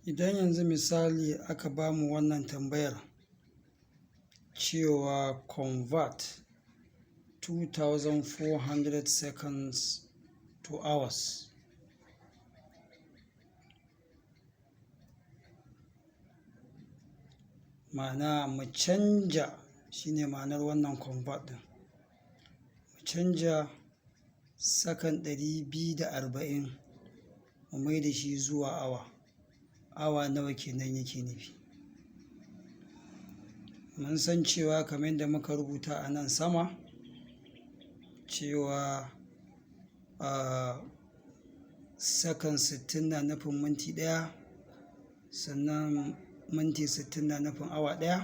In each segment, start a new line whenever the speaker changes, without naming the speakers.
Idan yanzu misali aka ba mu wannan tambayar cewa "Convert 2400 seconds to hours", ma'ana mu canja, shi ne ma'anar wannan convert ɗin, mu canja sakan 240 mu mai da shi zuwa awa, awa nawa kenan yake nufi? Mun san cewa, kamar yadda muka rubuta a nan sama, cewa sakan 60 na nufin minti 1, sannan minti 60 na nufin awa 1.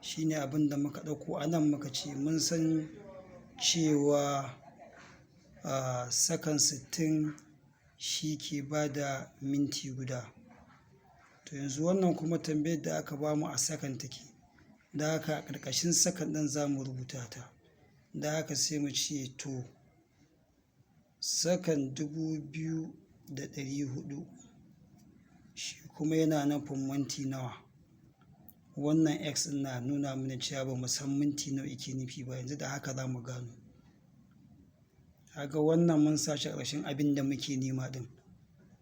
Shi ne abin da muka ɗauko a nan. Muka ce mun san cewa sakan 60 shi ke ba da minti guda. To, yanzu wannan kuma tambayar da aka ba mu a sakan take, da haka a ƙarƙashin sakan ɗin za mu rubuta ta. Da haka sai mu ce, to, sakan 2400 shi kuma yana nufin minti nawa? Wannan x ɗin na nuna mana cewa ba mu san minti nawa yake nufi ba. Yanzu da haka za mu gano. Kaga wannan mun sa shi a ƙarshen abin da muke nema ɗin.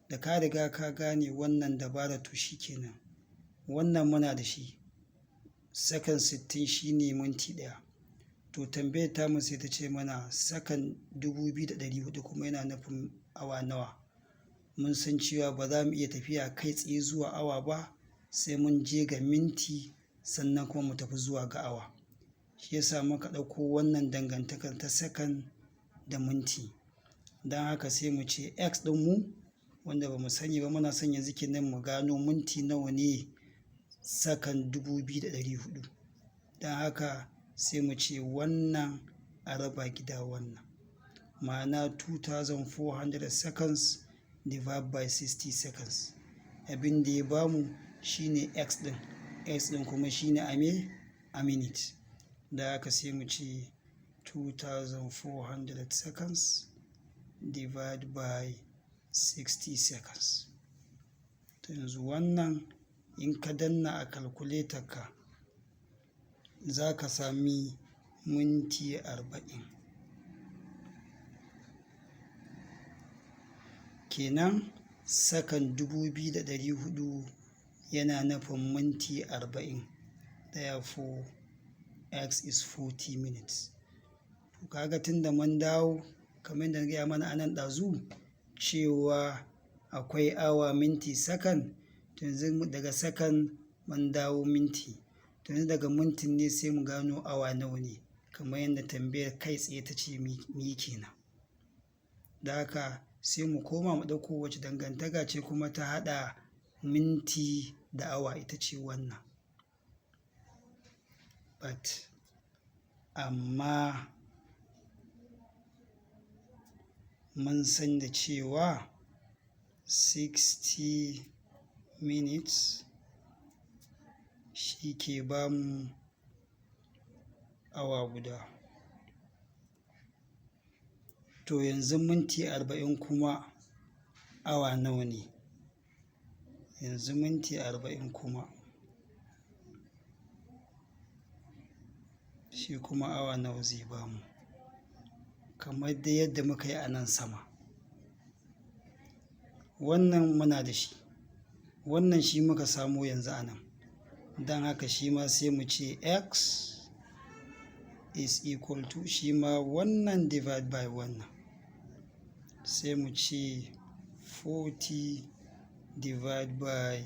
Da ka riga ka gane wannan dabara, to shi kenan. Wannan muna da shi, sakan 60 shi ne minti 1. To, tambayar tamu sai ta ce mana sakan 2400 kuma yana nufin awa nawa? Mun san cewa ba za mu iya tafiya kai tsaye zuwa awa ba, sai mun je ga minti, sannan kuma mu tafi zuwa ga awa. Shi yasa muka ɗauko wannan dangantakar ta sakan da minti. Don haka sai mu ce x ɗinmu, wanda ba mu sani ba, muna son yanzu kenan mu gano minti nawa ne sakan 2400. Don haka sai mu ce wannan a raba gida wannan, ma'ana 2400 seconds divide by 60 seconds. Abin da ya bamu shine x ɗin. X ɗin kuma shine a me? A minute. Da haka sai mu ce 2400 seconds divide by 60 seconds. To, yanzu wannan in ka danna a calculator ka, za ka sami minti 40. Kenan sakan 2400 yana nufin minti 40. Therefore, x is 40 minutes. To, kaga tunda mun dawo, kamar yadda na gaya mana a nan ɗazu cewa akwai awa, minti, sakan. To, yanzu daga sakan mun dawo minti. To, yanzu daga mintin ne sai mu gano awa nawa ne, kamar yadda tambayar kai tsaye ta ce mu yi kenan. Da haka sai mu koma mu ɗauko wace dangantaka ce kuma ta haɗa minti da awa. Ita ce wannan. But amma mun san da cewa 60 minutes shi ke ba mu awa guda. To, yanzu minti 40 kuma awa nawa ne? Yanzu minti 40 kuma shi kuma awa nawa zai ba mu? Kamar dai yadda muka yi a nan sama. Wannan muna da shi, wannan shi muka samo yanzu a nan. Don haka shi ma sai mu ce x is equal to shi ma wannan divide by wannan. Sai mu ce 40 divide by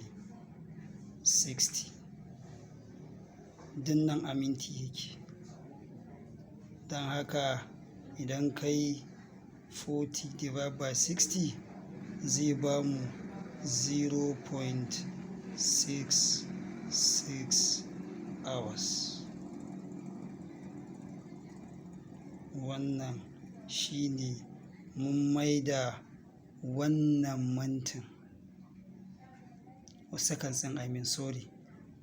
60. Duk nan a minti yake. Don haka idan ka yi 40 divide by 60, zai ba mu 0.66 hours. Wannan shine mun maida wannan mintin, seconds ɗin, I mean, sorry,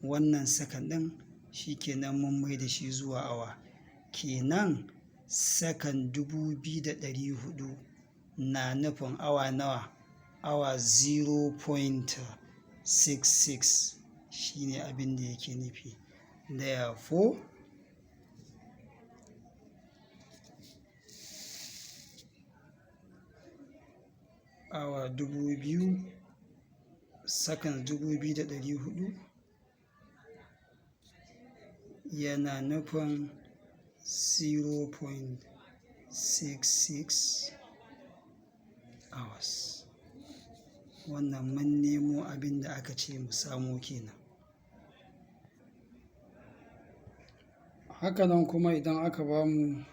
wannan second ɗin shi kenan mun maida shi zuwa awa. Kenan sakan 2400 na nufin awa nawa? Awa 0.66. 0.66 shine abin da yake nufi. Therefore, awa 2000, sakan 2400 yana nufin 0.66 hours. Wannan mun nemo abin da aka ce mu samo kenan. Hakanan kuma idan aka ba mu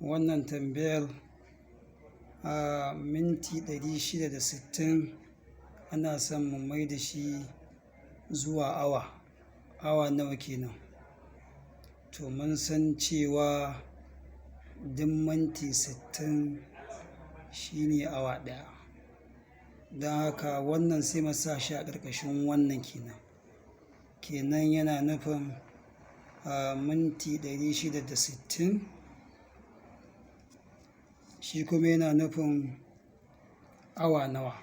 wannan tambayar, a minti 660 ana son mu mai da shi zuwa awa, awa nawa kenan? To, mun san cewa duk minti 60 shine awa ɗaya. Don haka wannan sai mu sa shi a ƙarƙashin wannan kenan. Kenan yana nufin a minti 660 shi kuma yana nufin awa nawa?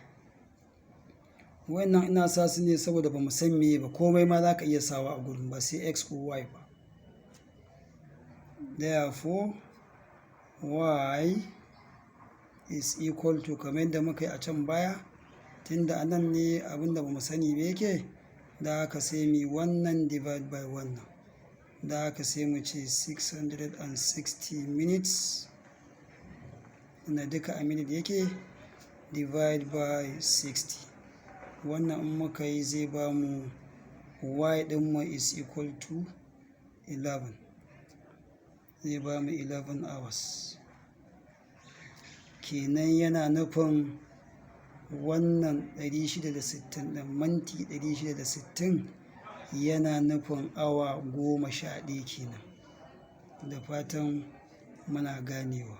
Wannan ina sa su ne saboda ba mu san meye ba, komai ma za ka iya sawa a gurin, ba sai x ko y ba. Therefore, y is equal to, kamar yadda muka yi a can baya, tunda a nan ne abin da ba mu sani ba yake, da haka sai mu yi wannan divide by wannan. Da haka sai mu ce 660 minutes na duka a minute yake, divide by 60. Wannan in muka yi zai ba mu y ɗinmu is equal to 11. Zai ba mu 11 hours. Kenan yana nufin wannan 660 ɗin, minti 660 yana nufin awa 11 kenan. Da fatan muna ganewa.